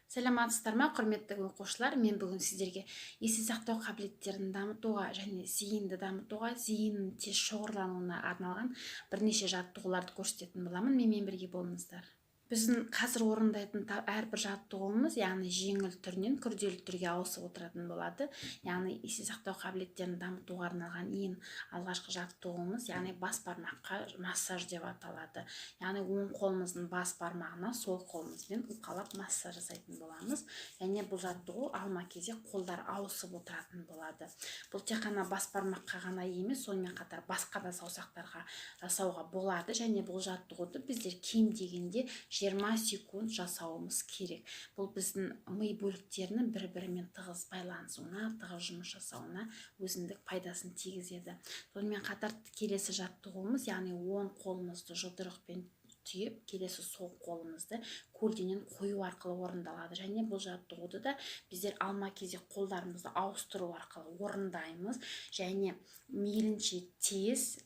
Саламатсыздар ма, құрметті оқушылар! Мен бүгін сіздерге есте сақтау қабілеттерін дамытуға және зейінді дамытуға, зейіннің тез шоғырлануына арналған бірнеше жаттығуларды көрсететін боламын. Менімен бірге болыңыздар. Біздің қазір орындайтын әрбір жаттығуымыз, яғни жеңіл түрінен күрделі түрге ауысып отыратын болады. Яғни есте сақтау қабілеттерін дамытуға арналған ең алғашқы жаттығуымыз, яғни бас бармаққа массаж деп аталады. Яғни оң қолымыздың бас бармағына сол қолымызбен уқалап массаж жасайтын боламыз. Және бұл жаттығу алма кезек қолдар ауысып отыратын болады. Бұл тек қана бас бармаққа ғана емес, сонымен қатар басқа да саусақтарға жасауға болады. Және бұл жаттығуды біздер кем дегенде 20 секунд жасауымыз керек. Бұл біздің ми бөліктерінің бір бірімен тығыз байланысуына, тығыз жұмыс жасауына өзіндік пайдасын тигізеді. Сонымен қатар келесі жаттығуымыз, яғни оң қолымызды жұдырықпен түйіп, келесі сол қолымызды көлденең қою арқылы орындалады. Және бұл жаттығуды да біздер алма кезек қолдарымызды ауыстыру арқылы орындаймыз. Және мейлінше тез,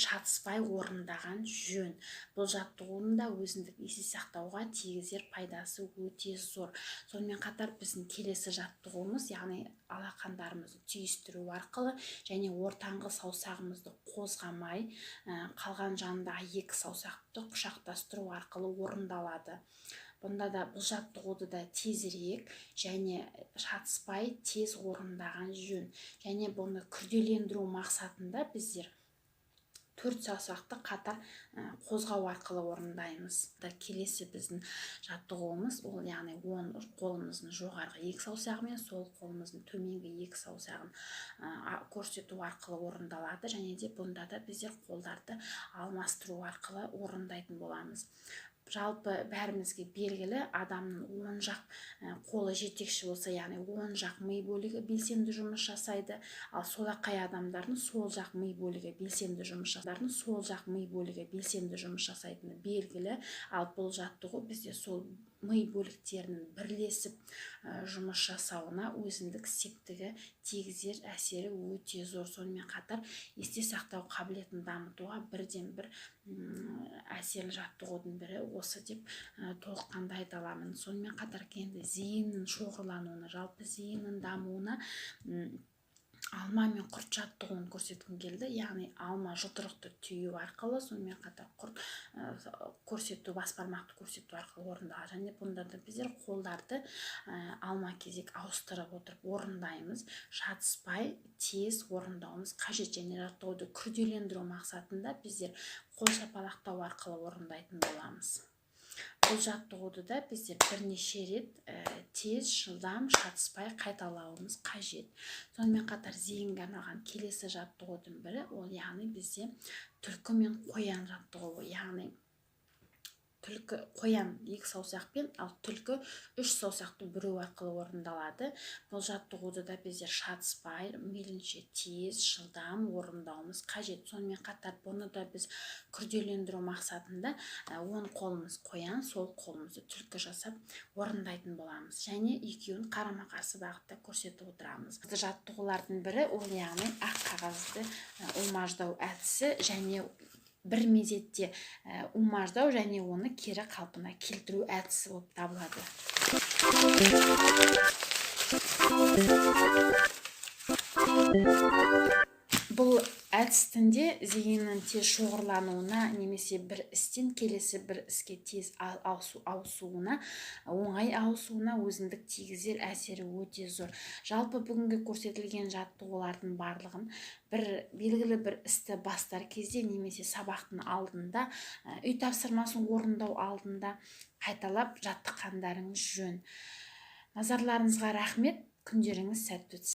шатыспай орындаған жөн. Бұл жаттығудың да өзіндік есте сақтауға тигізер пайдасы өте зор. Сонымен қатар біздің келесі жаттығуымыз, яғни алақандарымызды түйістіру арқылы және ортаңғы саусағымызды қозғамай, қалған жанындағы екі саусақты құшақтастыру арқылы орындалады. Бұнда да, бұл жаттығуды да тезірек және шатыспай тез орындаған жөн. Және бұны күрделендіру мақсатында біздер төрт саусақты қатар қозғау арқылы орындаймыз. Келесі біздің жаттығуымыз ол, яғни оң қолымыздың жоғарғы екі саусағы мен сол қолымыздың төменгі екі саусағын көрсету арқылы орындалады. Және де бұнда да біздер қолдарды алмастыру арқылы орындайтын боламыз. Жалпы бәрімізге белгілі, адамның оң жақ қолы жетекші болса, яғни оң жақ ми бөлігі белсенді жұмыс жасайды. Ал солақай адамдардың сол жақ ми бөлігі белсенді жұмыс жасайтыны, сол жақ ми бөлігі белсенді жұмыс жасайтыны белгілі. Ал бұл жаттығу бізде сол ми бөліктерінің бірлесіп жұмыс жасауына өзіндік септігі тигізер әсері өте зор. Сонымен қатар есте сақтау қабілетін дамытуға бірден бір әсерлі жаттығудың бірі осы деп толыққанды айта аламын. Сонымен қатар енді зейіннің шоғырлануына, жалпы зейіннің дамуына алма мен құрт жаттығуын көрсеткім келді. Яғни алма жұдырықты түю арқылы, сонымен қатар құрт көрсету, бас бармақты көрсету арқылы орындалады. Және бұнда да біздер қолдарды алма кезек ауыстырып отырып орындаймыз. Шатыспай тез орындауымыз қажет. Және жаттығуды күрделендіру мақсатында біздер қол шапалақтау арқылы орындайтын боламыз. Бұл жаттығуды да біздер бірнеше рет тез, жылдам, шатыспай қайталауымыз қажет. Сонымен қатар зейінге арналған келесі жаттығудың бірі ол, яғни бізде түлкі мен қоян жаттығуы. Яғни түлкі, қоян екі саусақпен, ал түлкі үш саусақты бүру арқылы орындалады. Бұл жаттығуды да біздер шатыспай, мейлінше тез, жылдам орындауымыз қажет. Сонымен қатар бұны да біз күрделендіру мақсатында оң қолымыз қоян, сол қолымызды түлкі жасап орындайтын боламыз. Және екеуін қарама қарсы бағытта көрсетіп отырамыз. Жаттығулардың бірі ол, яғни ақ қағазды умаждау әдісі және бір мезетте умаждау және оны кері қалпына келтіру әдісі болып табылады. Бұл әдістің де зейіннің тез шоғырлануына немесе бір істен келесі бір іске тез ауысуына, оңай ауысуына өзіндік тигізер әсері өте зор. Жалпы бүгінгі көрсетілген жаттығулардың барлығын бір белгілі бір істі бастар кезде немесе сабақтың алдында, үй тапсырмасын орындау алдында қайталап жаттыққандарыңыз жөн. Назарларыңызға рахмет, күндеріңіз сәтті өтсін.